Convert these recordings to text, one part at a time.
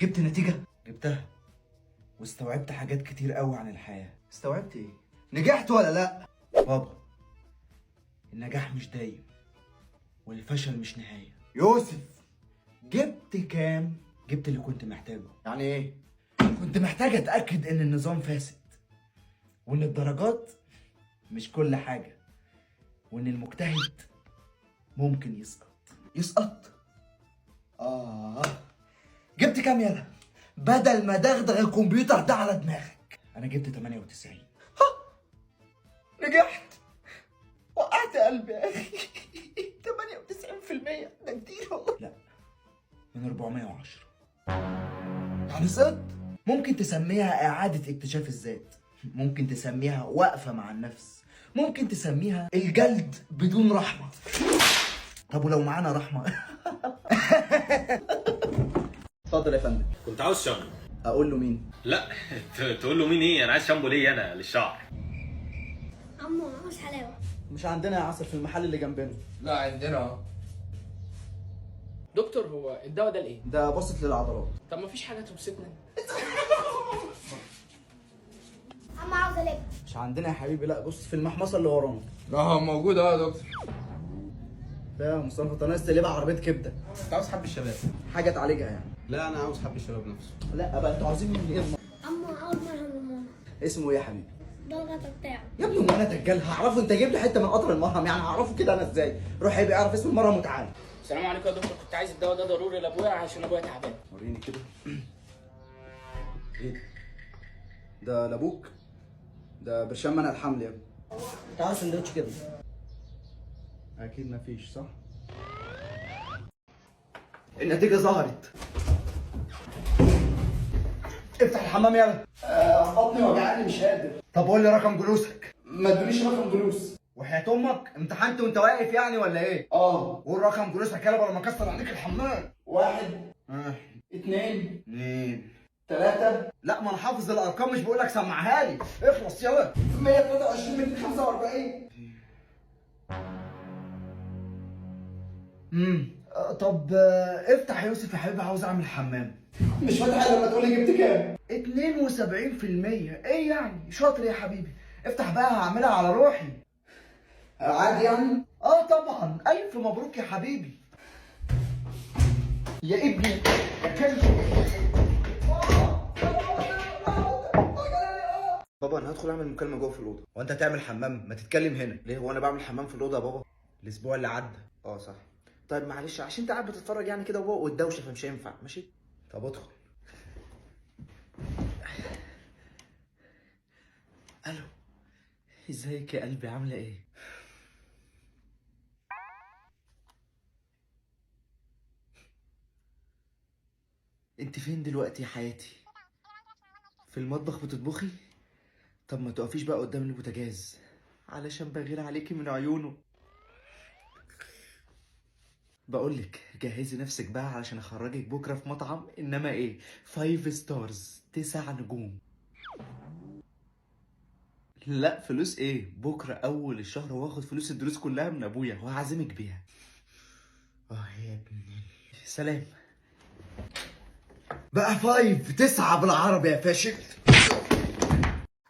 جبت نتيجة؟ جبتها، واستوعبت حاجات كتير قوي عن الحياة. استوعبت ايه؟ نجحت ولا لا؟ بابا، النجاح مش دايم والفشل مش نهاية. يوسف، جبت كام؟ جبت اللي كنت محتاجه. يعني ايه؟ كنت محتاج اتأكد ان النظام فاسد، وان الدرجات مش كل حاجة، وان المجتهد ممكن يسقط. يسقط؟ جبت كام يالا؟ بدل ما دغدغ الكمبيوتر ده على دماغك. انا جبت 98. ها، نجحت. وقعت قلبي يا اخي. 98% ده كتير والله. لا، من 410. يعني سقطت. ممكن تسميها اعادة اكتشاف الذات، ممكن تسميها وقفة مع النفس، ممكن تسميها الجلد بدون رحمة. طب ولو معانا رحمة؟ اتفضل يا فندم. كنت عاوز شامبو. اقول له مين؟ لا تقول له مين ايه؟ انا عايز شامبو ليه؟ انا للشعر. عمو عاوز حلاوة. مش عندنا يا عسل، في المحل اللي جنبنا. لا عندنا. دكتور، هو الدواء ده لايه؟ ده بسط للعضلات. طب ما فيش حاجة تبسطنا؟ عمو عاوز لب. مش عندنا يا حبيبي. لا بص في المحمصه اللي ورانا. لا هو موجود اهو يا دكتور. يا مصطفى، انت ناقص تقلبها عربية كبده. انت عاوز حب الشباب؟ حاجة تعالجها يعني. لا انا عاوز حب الشباب نفسه. لا بقى، انتوا عاوزين مني ايه؟ عمو عاوز مرهم لماما. اسمه ايه يا حبيبي؟ ده الغطا بتاعه. يا ابني وانا دجال هعرفه؟ انت جايب لي حتة من قطر المرهم، يعني هعرفه كده انا ازاي؟ روح يا اعرف اسم المرهم وتعالى. السلام عليكم يا دكتور، كنت عايز الدواء ده ضروري لابويا عشان ابويا تعبان. وريني كده. ايه ده؟ لابوك؟ ده برشام منع الحمل يا ابني. تعال سندوتش كده. اكيد مفيش صح؟ النتيجة ظهرت. افتح الحمام يلا. بطني وجعاني مش قادر. طب قول لي رقم جلوسك. ما تدونيش رقم جلوس. وحياة امك امتحنت وانت واقف يعني ولا ايه؟ اه. قول رقم جلوسك يلا بدل ما اكسر عليك الحمام. 1 2 2 3. لا ما انا حافظ الارقام، مش بقول لك سمعها لي. اخلص يلا. 123 245. طب افتح يا يوسف يا حبيبي، عاوز اعمل حمام. مش فاتح لما تقولي جبت كام. 72%. ايه يعني؟ شاطر يا حبيبي. افتح بقى، هعملها على روحي. عادي يعني؟ اه طبعا. الف مبروك يا حبيبي. يا ابني يا كلب. بابا انا هدخل اعمل مكالمة جوه في الاوضة، وانت تعمل حمام. ما تتكلم هنا ليه؟ هو انا بعمل حمام في الاوضة يا بابا؟ الاسبوع اللي عدى. اه صح. طيب معلش، عشان انت قاعد بتتفرج يعني كده والدوشه، فمش هينفع. ماشي؟ طب ادخل. الو، ازيك يا قلبي؟ عامله ايه؟ انت فين دلوقتي يا حياتي؟ في المطبخ بتطبخي؟ طب ما تقفيش بقى قدام البوتاجاز علشان بغير عليكي من عيونه. بقولك جهزي نفسك بقى علشان اخرجك بكره في مطعم انما ايه، 5 stars، 9 نجوم. لا فلوس ايه، بكره اول الشهر واخد فلوس الدروس كلها من ابويا وهعزمك بيها. اه يا ابني. سلام بقى. 5 9 بالعربي يا فاشل.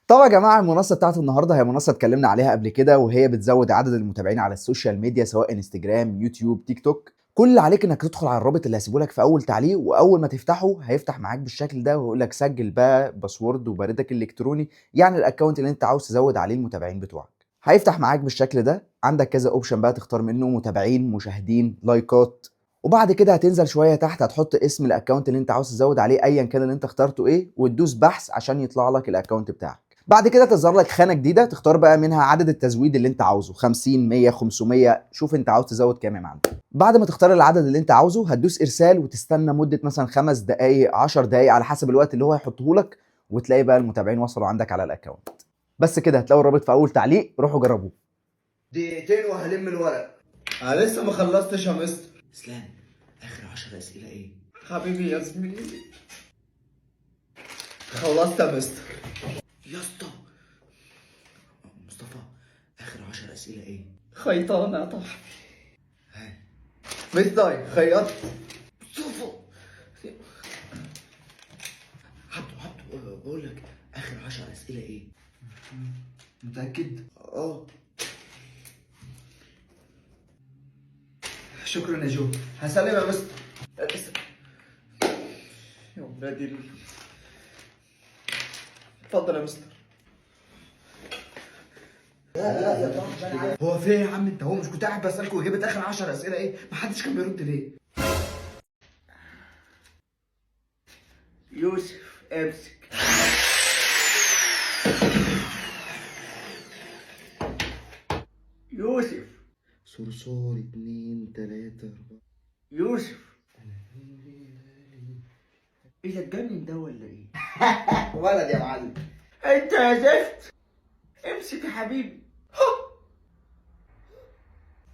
طبعا يا جماعة، المنصة بتاعت النهارده هي منصة اتكلمنا عليها قبل كده، وهي بتزود عدد المتابعين على ال social media، سواء انستجرام، يوتيوب، تيك توك. كل اللي عليك انك تدخل على الرابط اللي هسيبه لك في اول تعليق، واول ما تفتحه هيفتح معاك بالشكل ده ويقول لك سجل بقى password وبريدك الالكتروني، يعني ال account اللي انت عاوز تزود عليه المتابعين بتوعك. هيفتح معاك بالشكل ده، عندك كذا option بقى تختار منه، متابعين، مشاهدين، لايكات. وبعد كده هتنزل شوية تحت، هتحط اسم ال account اللي انت عاوز تزود عليه ايا كان اللي انت اخترته ايه، وتدوس بحث عشان يطلع لك ال account بتاعك. بعد كده تظهر لك خانه جديدة تختار بقى منها عدد التزويد اللي انت عاوزه، 50، 100، 500، شوف انت عاوز تزود كام يا معلم. بعد ما تختار العدد اللي انت عاوزه هتدوس ارسال وتستنى مده مثلا 5 دقائق، 10 دقائق على حسب الوقت اللي هو هيحطه لك، وتلاقي بقى المتابعين وصلوا عندك على ال account. بس كده، هتلاقوا الرابط في اول تعليق، روحوا جربوه. دقيقتين وهلم الورق. انا لسه ما خلصتش يا مستر. اسلام، اخر 10 اسئلة ايه؟ حبيبي يا زميلي، خلصت يا مستر. يا اسطى مصطفى، اخر 10 اسئلة ايه؟ خيطانه يا صاحبي. مستر خيطت. مصطفى بقول لك اخر 10 اسئلة ايه؟ متاكد؟ اه. شكرا يا جو، هسلم يا مستر. يا ولادي اتفضل يا مستر. لا لا يا هو في ايه يا عم انت؟ هو مش كنت قاعد بسالكوا اجابه اخر 10 اسئلة ايه؟ محدش كان بيرد ليه؟ يوسف امسك. يوسف صرصار 2 3 4. يوسف ايه ده، اتجنن ده ولا ايه؟ ولد يا معلم انت يا زفت. امسك يا حبيبي.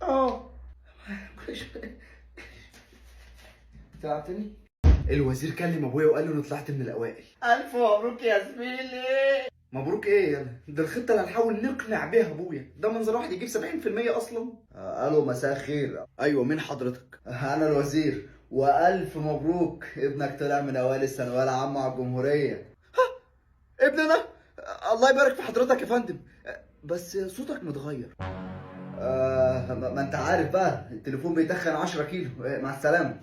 اه طلعتني. الوزير كلم ابويا وقال له انا طلعت من الاوائل. الف مبروك يا زميلي. مبروك ايه يلا؟ ده الخطة اللي هنحاول نقنع بيها ابويا. ده منظر واحد يجيب 70% اصلا. الو مساء الخير. ايوه مين حضرتك؟ انا الوزير، والف مبروك ابنك طلع من اوائل الثانوية العامة على الجمهورية. ها ابن انا؟ الله يبارك في حضرتك يا فندم، بس صوتك متغير. ما انت عارف بقى التليفون بيتخن 10 كيلو. مع السلامة.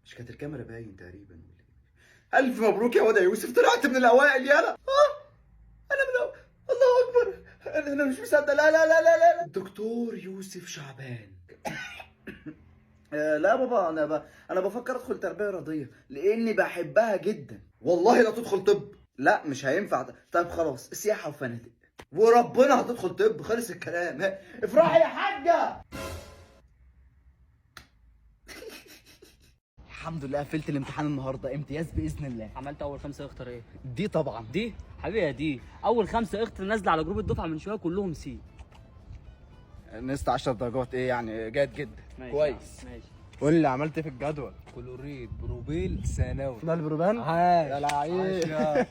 مش كانت الكاميرا باين تقريبا. الف مبروك يا واد يا يوسف، طلعت من الاوائل. يلا انا من الأوائل. الله اكبر، انا مش مصدق. لا لا لا لا لا. الدكتور يوسف شعبان. لا بابا، انا بفكر ادخل تربيه رياضية لاني بحبها جدا. والله لا تدخل طب. لا مش هينفع. طيب خلاص سياحة وفنادق، وربنا هتدخل طب. خلص الكلام. افرحي يا حاجة. الحمد لله قفلت الامتحان النهارده، امتياز باذن الله. عملت اول 5 اختر ايه؟ دي طبعا دي حبيبي يا دي اول 5 اختر نازله على group الدفعة من شوية كلهم C. نقصت 10 درجات ايه يعني؟ جيد جدا. كويس ماشي. قول لي عملت ايه في الجدول؟ كلوريد بروبيل ثانوي. ده البروبان؟ عاش يا لعيب.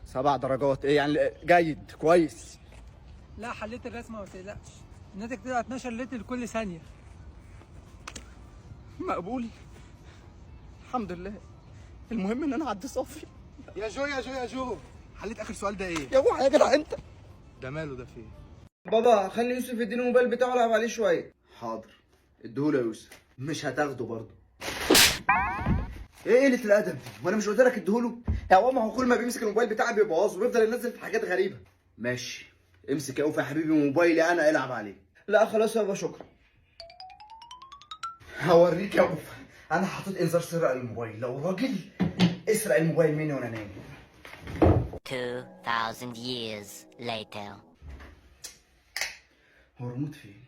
7 درجات ايه يعني؟ جيد كويس. لا حليت الرسمة ما تقلقش، الناتج طلع 12 لتر لكل ثانية. مقبول الحمد لله. المهم ان انا عدي صافي. يا جو يا جو يا جو، حليت اخر سؤال ده ايه؟ يا ابو يا جدع انت. ده ماله ده فيه؟ بابا خلي يوسف يديني الموبايل بتاعه العب عليه شوية. حاضر اديهوله يا يوسف. مش هتاخده برضه. ايه قلة الادب دي؟ وانا مش قلت لك اديهوله؟ يا ماما هو كل ما بيمسك الموبايل بتاعي بيبوظه وبيفضل ينزل في حاجات غريبة. ماشي امسك يا اوفا يا حبيبي موبايلي انا العب عليه. لا خلاص يا بابا شكرا. هوريك يا اوفا، انا حطيت انذار سرقه الموبايل، لو راجل اسرق الموبايل مني وانا نايم. 2000 years later. هو الريموت فين؟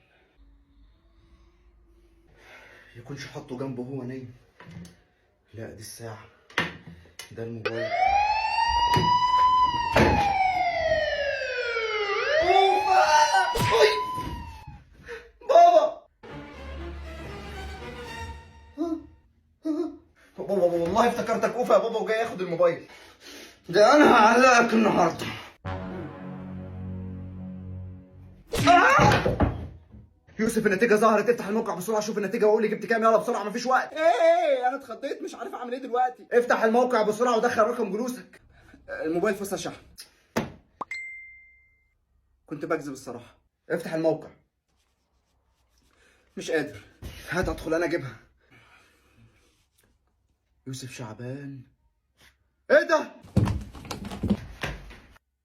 يكونش حاطه جنبه وهو نايم. لا دي الساعة، ده الموبايل. أوفا! بابا بابا والله افتكرتك اوفا يا بابا وجاي ياخد الموبايل. ده انا هعلقك النهارده. يوسف النتيجة ظهرت، افتح الموقع بسرعة شوف النتيجة وقول لي جبت كام. يلا بسرعة مفيش وقت. ايه انا اتخضيت مش عارف اعمل ايه دلوقتي. افتح الموقع بسرعة ودخل رقم جلوسك. الموبايل فصل شحن. كنت بكذب الصراحة. افتح الموقع. مش قادر. هات ادخل انا اجيبها. يوسف شعبان. ايه ده؟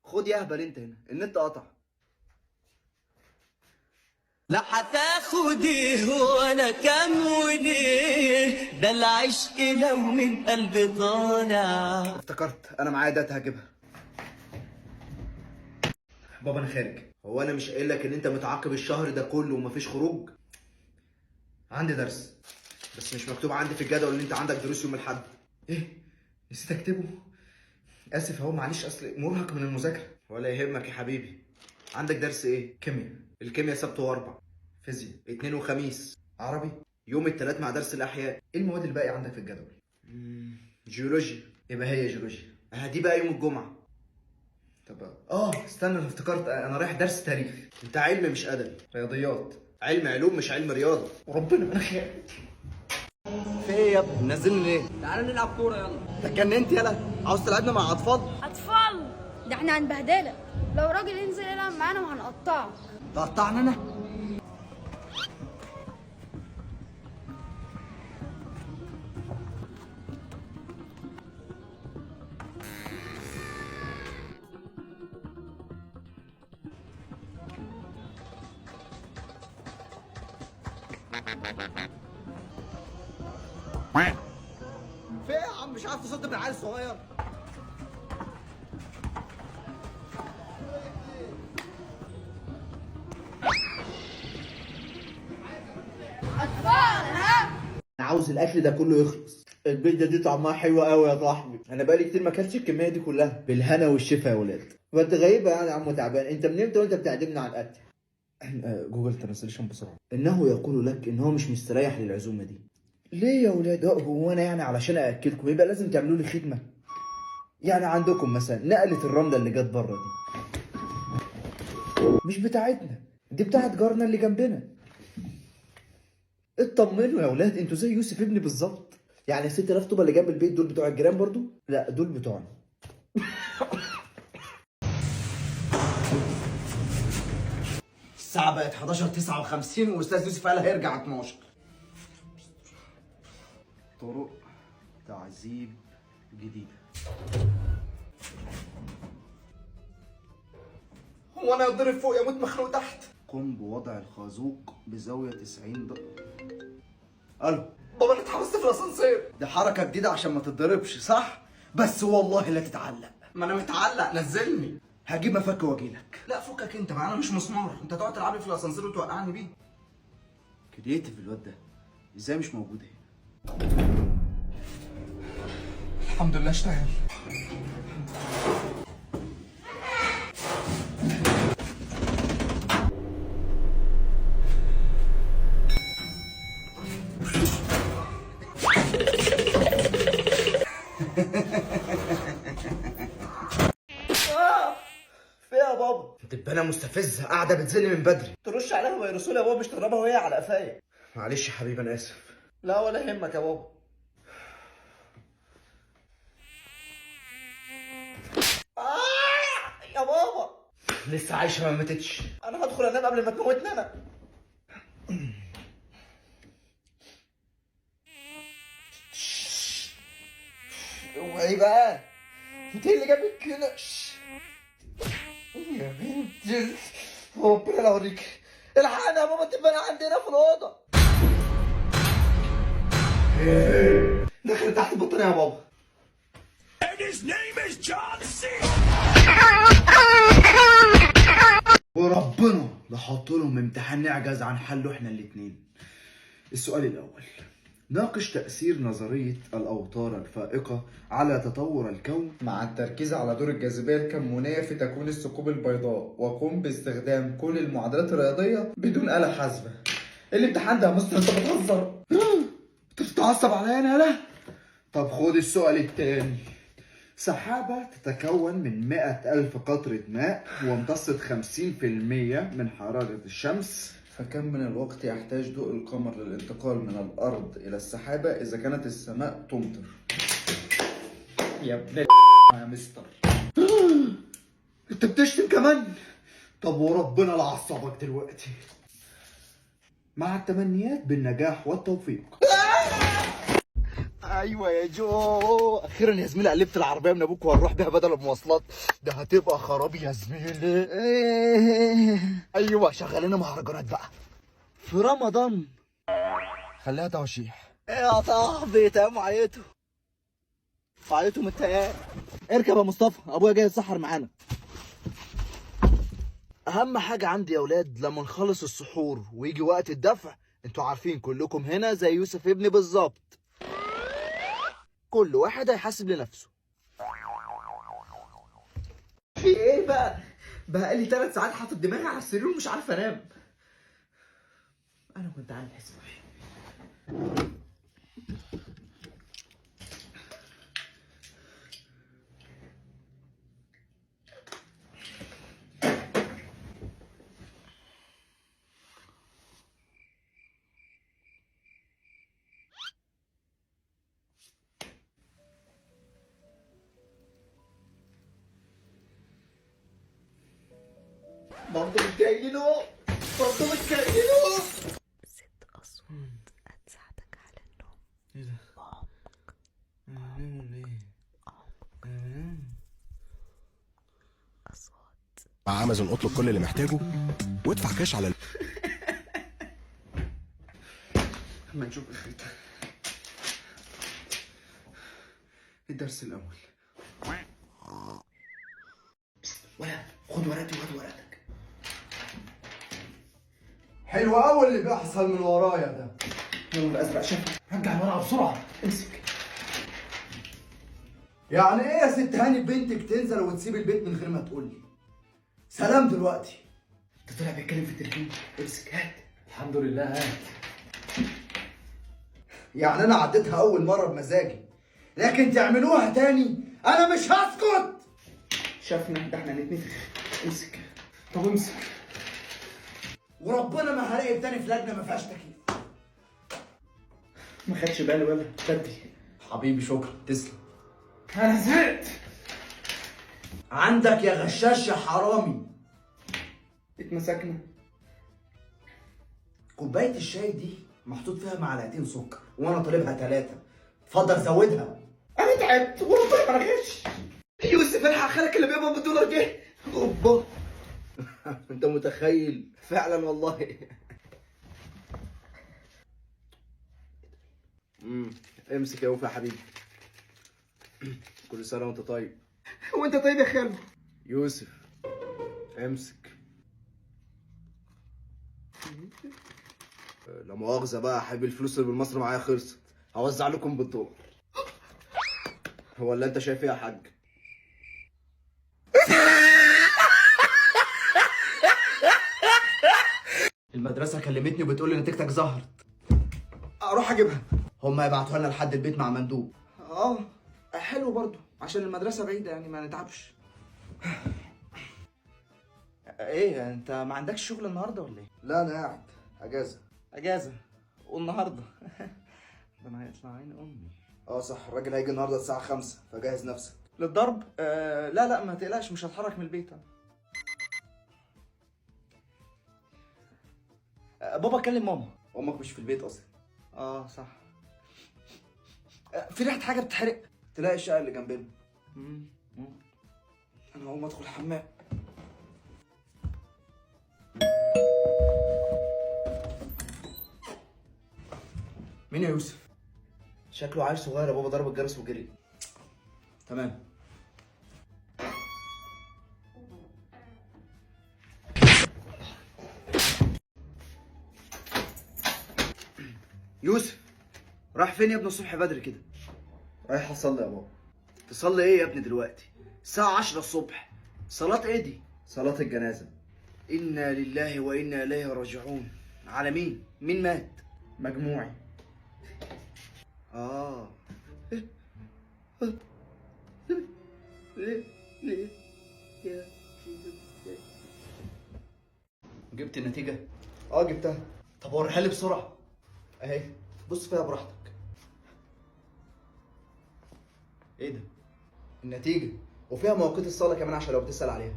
خد يا اهبل انت هنا، النت قطع. لا هتاخد ايه ولا كام وليه، ده العشق لو من قلبي طالع. افتكرت انا معايا data هجيبها. بابا انا خارج. هو انا مش قايل لك ان انت متعاقب الشهر ده كله ومفيش خروج؟ عندي درس بس مش مكتوب عندي في الجدول ان انت عندك دروس يوم الاحد. ايه نسيت اكتبه؟ اسف اهو معلش، اصل مرهق من المذاكرة. ولا يهمك يا حبيبي. عندك درس ايه؟ كيمياء. الكيمياء سبت واربع، فيزياء 2 وخميس، عربي يوم الثلاث مع درس الاحياء. ايه المواد الباقي عندك في الجدول؟ جيولوجيا. يبقى هي جيولوجيا. دي بقى يوم الجمعة. طب استنى انا افتكرت، انا رايح درس تاريخ. انت علم مش ادبي. رياضيات. علم علوم مش علم رياضة. وربنا انا خايف. في ايه ايه يا ابني؟ منزلني ليه؟ تعالى نلعب كورة يلا. انت اتجننت يلا؟ عاوز تلعبنا مع اطفال؟ اطفال؟ ده احنا هنبهدلك. لو راجل ينزل يلعب معانا وهنقطعه. تقطعني انا؟ في ايه يا عم؟ مش عارف تصد من عيل صغير؟ اطفال ها؟ انا عاوز الاكل ده كله يخلص. البيتزا دي طعمها حلو قوي يا صاحبي، انا بقالي كتير ما اكلتش الكمية دي كلها. بالهنا والشفا يا ولاد. ما انت غريبة يعني يا عم تعبان، انت من امتى وانت بتعجبنا على الاكل؟ Google Translation بسرعة. انه يقول لك ان هو مش مستريح للعزومه دي. ليه يا ولاد؟ هو انا يعني علشان ااكلكم يبقى لازم تعملوا لي خدمة؟ يعني عندكم مثلا نقله الرملة اللي جت بره دي مش بتاعتنا، دي بتاعت جارنا اللي جنبنا. اطمنوا يا ولاد، انتوا زي يوسف ابني بالظبط. يعني 6000 طوبة اللي جنب البيت دول بتوع الجيران برضو؟ لا دول بتوعنا. الساعة بقت 11:59 واستاذ يوسف قال هيرجع 12. طرق تعذيب جديدة. هو انا اضرب فوق يموت مخنوق تحت؟ قم بوضع الخازوق بزاوية 90 درجة. الو بابا، انا اتحبست في الاسانسير. دي حركة جديدة عشان ما تتضربش صح؟ بس والله لا تتعلق. ما انا متعلق، نزلني. هجيب مفك واجيلك. لا فكك انت، ما انا مش مسمار، انت تقعد تلعب لي في الاسانسير وتوقعني بيه. creative الواد ده، ازاي مش موجود هنا؟ الحمد لله اشتغل. في يا بابا؟ دبانه مستفزة قاعدة بتزن من بدري. ترش عليها فيروسول يا بابا، مش تضربها وهي على قفايا. معلش يا حبيبي انا اسف. لا ولا يهمك يا بابا. يا بابا لسه عايشه ما ماتتش. انا هدخل انام قبل ما تموتني انا. اوعي بقى، انت اللي جابك هنا؟ يا بنت ربنا لا اوريك. الحقنا يا بابا، تبقى عندنا في الاوضة. دخل تحت البطانيه يا بابا. And his name is John C. وربنا لحط لهم امتحان نعجز عن حله احنا الاتنين. السؤال الاول: ناقش تأثير نظرية الأوتار الفائقة على تطور الكون مع التركيز على دور الجاذبية الكمونية في تكوين الثقوب البيضاء، وقم باستخدام كل المعادلات الرياضية بدون آلة حاسبة. الامتحان ده يا مستر انت بتهزر؟ انت بتتعصب عليا انا؟ لا. طب خد السؤال التاني: سحابة تتكون من 100,000 قطرة ماء وامتصت 50% من حرارة الشمس، فكم من الوقت يحتاج ضوء القمر للانتقال من الأرض إلى السحابة إذا كانت السماء تمطر؟ يا ابن يا مستر انت بتشتم كمان؟ طب وربنا لعصبك دلوقتي. مع التمنيات بالنجاح والتوفيق. ايوه يا جو، اخيرا يا زميلي قلبت العربية من ابوك وهنروح بيها بدل المواصلات. ده هتبقى خرابي يا زميلي. ايوه شغل لنا مهرجانات بقى في رمضان. خليها توشيح. ايه يا صاحبي؟ تمام. عيته عيته من التيار. اركب يا مصطفى، ابويا جاي يتسحر معانا. اهم حاجة عندي يا اولاد، لما نخلص السحور ويجي وقت الدفع، انتوا عارفين كلكم هنا زي يوسف ابني بالظبط، كل واحد هيحاسب لنفسه. في ايه بقى؟ بقى لي 3 ساعات حاطط دماغي على السرير ومش عارف انام. انا كنت عامل حسابي. برضه بتكيلوا، برضه بتكيلوا. 6 أصوات هتساعدك على النوم. ايه ده؟ بعمق. انا ليه؟ أصوات. مع امازون اطلب كل اللي محتاجه وادفع كاش على اما نشوف اخرتها. الدرس الاول. ولا خد ورقتي وهات ورقتك. حلو قوي اللي بيحصل من ورايا ده. يلا الازرق شاف، رجع الورقة بسرعة. امسك. يعني ايه يا ست هاني بنتك تنزل وتسيب البيت من غير ما تقول لي؟ سلام دلوقتي. ده طلع بيتكلم في التليفون. امسك هات. الحمد لله هات. يعني انا عديتها اول مرة بمزاجي، لكن تعملوها تاني انا مش هسكت. شافنا ده، احنا هنتنفخ. امسك. طب امسك. وربنا ما هراقب تاني في لجنة ما فيهاش تكييف. ما خدش باله ولا بدري. حبيبي شكرا، تسلم. انا زهقت. عندك يا غشاش يا حرامي. اتمسكنا. كوباية الشاي دي محطوط فيها معلقتين سكر وانا طالبها 3. اتفضل زودها. انا تعبت وربنا ما رغش. يوسف الحق خالك اللي بيقبض بالدولار جه. اوبا. انت متخيل؟ فعلا والله. امسك يا وفا يا حبيبي. كل سنة وانت طيب. وانت طيب يا خالو. يوسف امسك. لا مؤاخذة بقى يا حبيبي، الفلوس اللي بالمصري معايا خلصت، هوزع لكم بالدولار. ولا انت شايف ايه يا حاج؟ المدرسة كلمتني وبتقول لي نتيجتك ظهرت. اروح اجيبها. هما يبعتوها لنا لحد البيت مع مندوب. اه حلو برضو عشان المدرسة بعيدة يعني ما نتعبش. ايه انت ما عندكش شغل النهارده ولا ايه؟ لا انا قاعد اجازة. اجازة والنهارده؟ ده انا هيطلع عين امي. اه صح، الراجل هيجي النهارده الساعة 5 فجهز نفسك. للضرب؟ لا لا ما تقلقش، مش هتحرك من البيت انا. بابا كلم ماما. امك مش في البيت اصلا. اه صح. في ريحة حاجة بتحرق. تلاقي الشقة اللي جنبنا. انا هقوم ادخل الحمام. مين يا يوسف؟ شكله عيل صغير يا بابا، ضرب الجرس وجري. تمام. يوسف راح فين يا ابني الصبح بدري كده؟ رايح اصلي يا بابا. تصلي ايه يا ابني دلوقتي؟ الساعة 10 الصبح. صلاة ايه دي؟ صلاة الجنازة. إنا لله وإنا إليه راجعون. على مين؟ مين مات؟ مجموعي. اه جبت النتيجة؟ اه جبتها. طب وريها لي بسرعة. اهي بص فيها براحتك. ايه ده؟ النتيجة وفيها مواقيت الصلاة كمان عشان لو بتسأل عليها.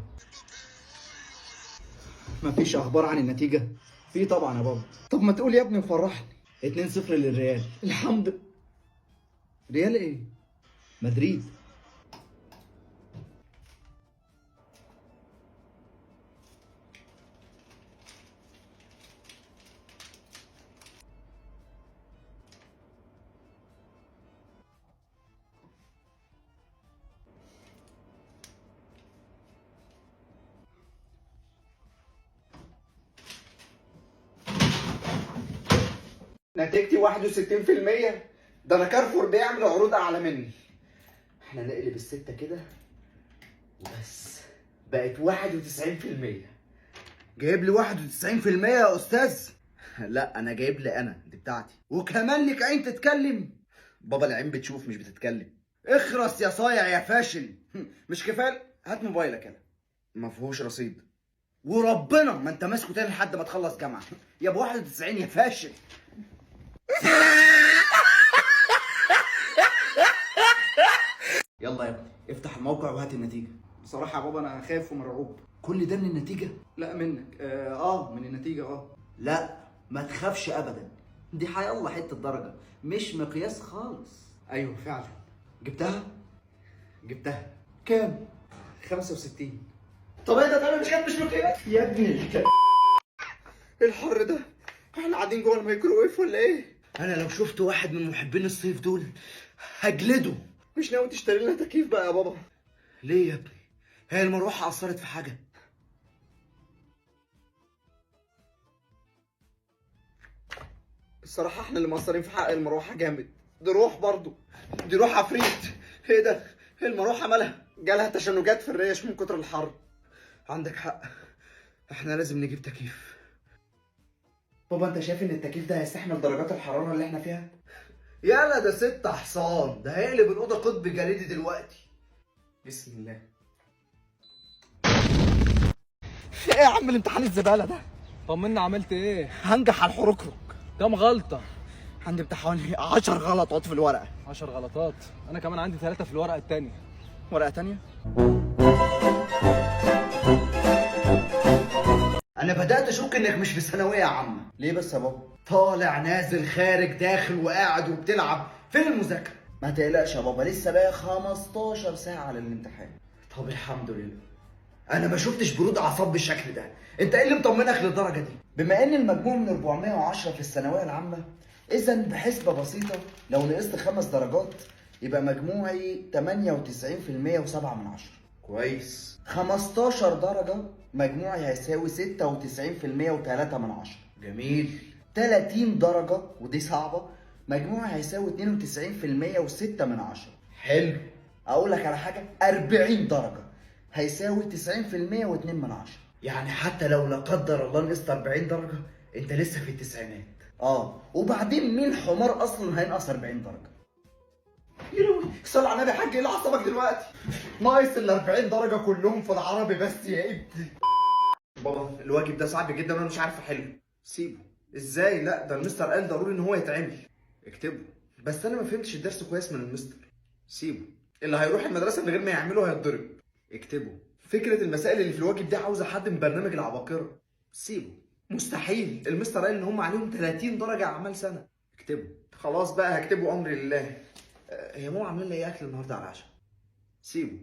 مفيش أخبار عن النتيجة؟ في طبعا يا بابا. طب ما تقول يا ابني وفرحني. 2-0 للريال. الحمد. ريال ايه؟ مدريد. نتيجتي 61%. ده انا كارفور بيعمل عروض اعلى مني. احنا نقلب الستة كده وبس، بقت 91%. جايب لي 91% يا استاذ؟ لا انا جايب لي انا، دي بتاعتي. وكمان لك عين تتكلم؟ بابا العين بتشوف مش بتتكلم. اخرس يا صايع يا فاشل. مش كفاية؟ هات موبايلك انا. ما فيهوش رصيد. وربنا ما انت ماسكه تاني لحد ما تخلص جامعه. يا ابو 91 يا فاشل. يلا يا ابني افتح الموقع وهات النتيجة. بصراحة يا بابا انا خايف ومرعوب. كل ده من النتيجة؟ لا منك. من النتيجة. لا ما تخافش ابدا، دي حيالله حتة درجه، مش مقياس خالص. ايوه فعلا. جبتها؟ جبتها. كام؟ 65. طب انت تعمل مش كانت مش مقياس يا ابني. ايه الحر ده؟ احنا قاعدين جوه الميكروويف ولا ايه؟ انا لو شفت واحد من محبين الصيف دول هجلده. مش ناوي تشتري لنا تكييف بقى يا بابا؟ ليه يا ابني؟ هي المروحة اثرت في حاجة؟ الصراحة احنا اللي مقصرين في حق المروحة جامد. دي روح برضو، دي روح عفريت. ايه ده؟ المروحة مالها؟ جالها تشنجات في الريش من كتر الحر. عندك حق، احنا لازم نجيب تكييف. بابا انت شايف ان التكييف ده هيستحمل درجات الحرارة اللي احنا فيها؟ يالا ده 6 حصان، ده هيقلب الاوضة قطب جليدي دلوقتي. بسم الله. ايه يا عم الامتحان الزبالة ده؟ طمنا، عملت ايه؟ هنجح على الحركرك. كام غلطه؟ عندي بتاع حوالي 10 غلطات في الورقة. 10 غلطات؟ انا كمان عندي 3 في الورقة الثانية. ورقة ثانية؟ انا بدات اشك انك مش في ثانوية عامة. ليه بس يا بابا؟ طالع نازل خارج داخل وقاعد وبتلعب، فين المذاكرة؟ ما تقلقش يا بابا، لسه باقي 15 ساعة على الامتحان. طب الحمد لله. انا ما شفتش برود اعصاب بالشكل ده. انت ايه اللي مطمنك للدرجة دي؟ بما ان المجموع من 410 في الثانوية العامة، اذا بحسبه بسيطة لو نقصت 5 درجات يبقى مجموعي 98% و7 من 10. كويس. 15 درجه مجموعي هيساوي 96% و3 من 10. جميل. 30 درجه ودي صعبة، مجموعي هيساوي 92% و6 من 10. حلو. اقول لك على حاجة، 40 درجه هيساوي 90% و2 من 10. يعني حتى لو لا قدر الله نقصت 40 درجه انت لسه في التسعينات. وبعدين مين حمار اصلا هينقص 40 درجه؟ يا صل على النبي يا حاج، ايه اللي عصبك دلوقتي؟ ناقص ال 40 درجه كلهم في العربي بس يا ابني. بابا الواجب ده صعب جدا وانا مش عارف احله. سيبه. ازاي؟ لا ده المستر قال ضروري ان هو يتعمل. اكتبه. بس انا ما فهمتش الدرس كويس من المستر. سيبه. اللي هيروح المدرسة من غير ما يعمله هيتضرب. اكتبه. فكرة المسائل اللي في الواجب دي عاوزه حد من برنامج العباقرة. سيبه. مستحيل، المستر قال ان هم عليهم 30 درجه اعمال سنة. اكتبه. خلاص بقى هكتبه، امري لله. هي ماما عامله لنا ايه اكل النهارده على العشاء؟ سيبه.